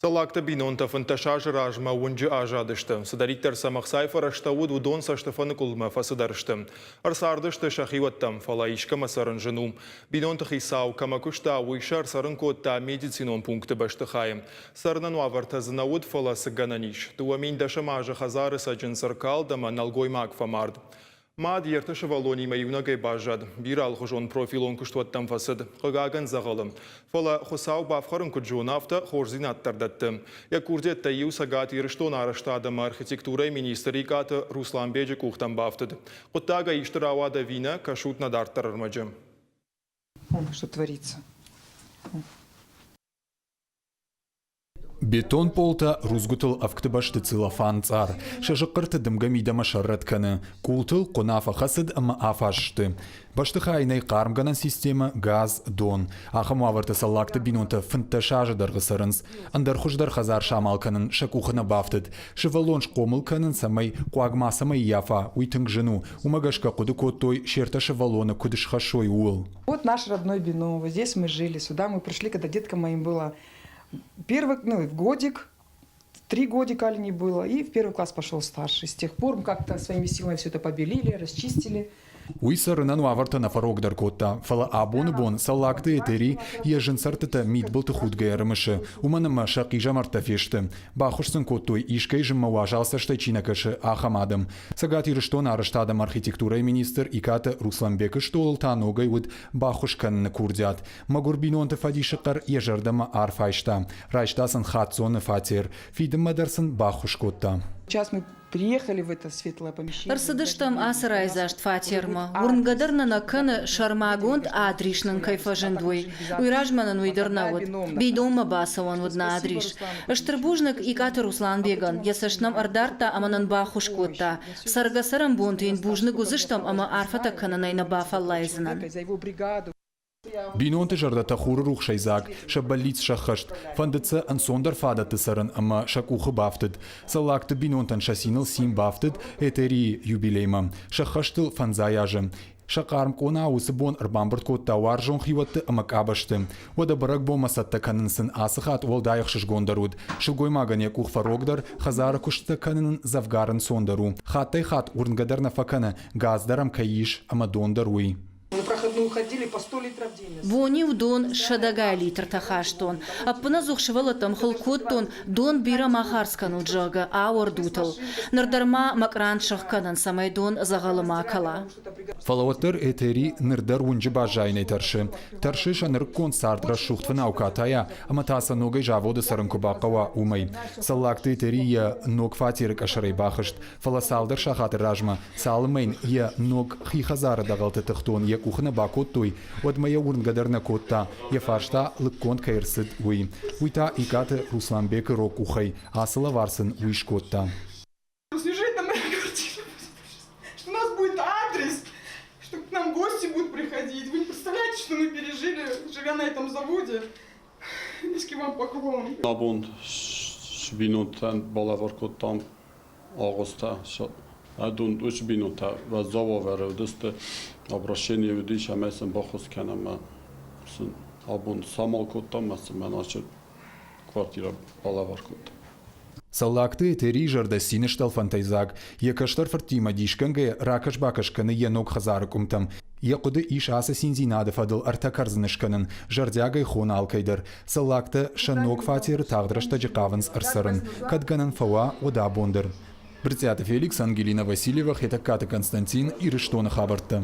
Цӕллагты бинонтӕ 15 азы размӕ уынджы аззадысты. Цыдӕриддӕр сӕм ӕхцайы фӕрӕзтӕ уыд, уыдон цӕстыфӕныкъуылдмӕ фӕцыдӕр сты. Ӕрцардысты сӕхиуӕттӕм, фӕлӕ искӕмӕ цӕрын зын у. Бинонты хицау кӕмӕ куыста, уый сӕ ӕрцӕрын кодта медицинон пункты бӕстыхайы. Цӕрынӕн уавӕртӕ дзы нӕ уыд, фӕлӕ цы гӕнӕн ис. 2010 азы хӕдзары цӕджындз ӕркалд ӕмӕ нӕлгоймаг фӕмард. Мад йе ртӕ сывӕллонимӕ иунӕгӕй баззад. Бирӕ алыхуызон профилон куыстуӕттӕм фӕцыд. Хъыгагӕн дзӕгъӕлы. Фӕлӕ Хуыцау бафхӕрын куыд зоны, афтӕ хорздзинад дӕр дӕтты. Йӕ курдиӕттӕй иу Цӕгат Ирыстоны арӕзтад ӕмӕ архитектурӕйы министр Икъаты Русланбеджы къухтӕм бафтыд. Хъуыддагӕй исты рауад ӕви нӕ, кӕсут нӕ дарддӕр ӕрмӕджы. Что творится? Бетон пъолтӕ рудзгуытыл ӕвгты бӕсты целлофан цъар, сӕ зыхъхъырты дымгӕ мидӕмӕ сӕррӕтт кӕны, къултыл хъуына фӕхӕцыд ӕмӕ афаз сты. Бӕстыхайы нӕй хъармгӕнӕн системӕ, газ, дон. Ахӕм уавӕрты Цӕллагты бинонтӕ 15 азы дӕргъы цӕрынц. Ӕндӕр хуыздӕр хӕдзар самал кӕнын сӕ къухы нӕ бафтыд. Сывӕллон схъомыл кӕнын, цӕмӕй хъуаг мацӕмӕй ййафа, уый тынг зын у. Уымӕ гӕсгӕ хъуыды кодтой, се ртӕ сывӕллоны куыд схӕссой, ууыл. Вот наш родной бином, вот здесь мы жили, сюда мы пришли, когда деткам моим было первый, ну, годик, 3 годика Алине было, и в первый класс пошел старший. С тех пор мы как-то своими силами все это побелили, расчистили. Уый цӕрынӕн уавӕртӕ нӕ фӕрогдӕр кодта, фӕлӕ абоны бон Цӕллагты Этери йӕ зын цӕрдтытӕ мидбылты худгӕ ӕрымысы, уымӕн ӕмӕ сӕ хъизӕмӕрттӕ фесты. Баххуыс сын кодтой, искӕй зынмӕ уазал цӕстӕй чи нӕ кӕсы, ахӕм адӕм. Цӕгат Ирыстоны арӕзтад ӕмӕ архитектурӕйы министр Икъаты Русланбекы стъолыл та ногӕй уыд баххуыс кӕныны курдиат. Мӕгуыр бинонты фӕдисы хъӕр йӕ зӕрдӕмӕ арф айста. Райста сын хаццоны фатер, фидынмӕ дӕр сын баххуыс кодта. Сейчас мы приехали в это светлое помещение. Ӕрцыдыстӕм ацы райдзаст фатермӕ. Уырнгӕ дӕр нӕ нӕ кӕны, сӕрмагонд адрис нын кӕй фӕзынд, уый. Уый размӕ нын уый дӕр нӕ уыд. Бидонмӕ бацӕуӕн уыд нӕ адрис. Стыр бузныг Икъаты Русланбегӕн, йӕ цӕст нӕм ӕрдардта ӕмӕ нын баххуыс кодта. Цӕргӕ-цӕрӕнбонты йын бузныг уыдзыстӕм ӕмӕ арфӕтӕ кӕнынӕй нӕ бафӕллайдзынӕн. Бинонты зӕрдӕтӕ хуры рухсӕй дзаг, сӕ бӕллиц сӕххӕст, фӕндыд сӕ ӕнцондӕр фадӕтты цӕрын ӕмӕ сӕ къухы бафтыд. Цӕллагты бинонтӕн сӕ циныл цин бафтыд Этерийы юбилеймӕ. Сӕххӕстыл фӕндзай азы. Сӕ хъарм къона уыцы бон ӕрбамбырд кодта уарзон хиуӕтты ӕмӕ къабӕзты. Уӕдӕ бӕрӕгбонмӕ цӕттӕ кӕнын сын ацы хатт уӕлдай ӕхсызгондӕр уыд. Сылгоймагӕн йӕ къух фӕрогдӕр, хӕдзары куыстытӕ кӕнын ын дзӕвгар ӕнцондӕр у. Хаттӕй-хатт уырнгӕ дӕр нӕ фӕкӕны, газ дӕр ӕм кӕй ис ӕмӕ дон дӕр уый. Бон-иу дон сӕдӕгай литртӕ хастон. Ӕппынӕдзух сывӕллӕттӕм хыл кодтон, дон бирӕ ма хардз кӕнут, зӕгъгӕ, ауӕрдут ыл. Ныр дӕр ма мӕ къран сыгъ кӕнын, цӕмӕй дон дзӕгъӕлы ма кӕла. Фӕлӕ уӕддӕр Этери ныр дӕр уынджы баззайынӕй тӕрсы. Тӕрсы сӕ нырыккон цард рӕсугъд фынау катайӕ ӕмӕ та сӕ ногӕй заводы цӕрын куы бахъӕуа, уымӕй. Цӕллагты Этери йӕ ног фатеры къӕсӕрӕй бахызт, фӕлӕ цалдӕр сахаты размӕ, цалынмӕ йын йӕ ног хи хӕдзары дӕгъӕлты тыхтон йӕ къухы нӕ бакодтой, уӕдмӕ йӕ уырнгӕ дӕр нӕ кодта, йӕ фарста лыггонд кӕй ӕрцыд, уый. Уый та Икъаты Русланбекы рог къухӕй ацы лӕвар сын уый скодта. Неужели это моя квартира будет? Что у нас будет адрес, что к нам гости будут приходить. Вы не представляете, что мы пережили, живя на этом заводе. Низкий вам поклон. Абон бинонтӕн балӕвар кодтам агъуыстӕ. Адон уыцы бинонтӕ уӕззау уавӕры уыдысты. Обращение уыдис ӕмӕ сын баххуыс кӕнӕм ӕмӕ сын абон самал кодтам ӕмӕ сын мӕнӕ ацы квартирӕ балӕвар кодтам. Цӕллагты Этерийы зӕрдӕ цины стӕлфӕнтӕй дзаг. Йӕ кӕстӕр фырттимӕ дисгӕнгӕйӕ ракӕс-бакӕс кӕны йӕ ног хӕдзары къуымтӕм. Йӕ хъуыды ис ацы циндзинады фӕдыл ӕртӕ кӕрдзыны скӕнын, зӕрдиагӕй хоны алкӕй дӕр. Цӕллагтӕ сӕ ног фатеры тагъд рӕстӕджы хъавынц ӕрцӕрын. Кӕд гӕнӕн фӕуа, уӕд абон дӕр. Брытъиаты Феликс, Ангелина Васильева, Хетӕгкаты Константин, Ирыстоны хабӕрттӕ.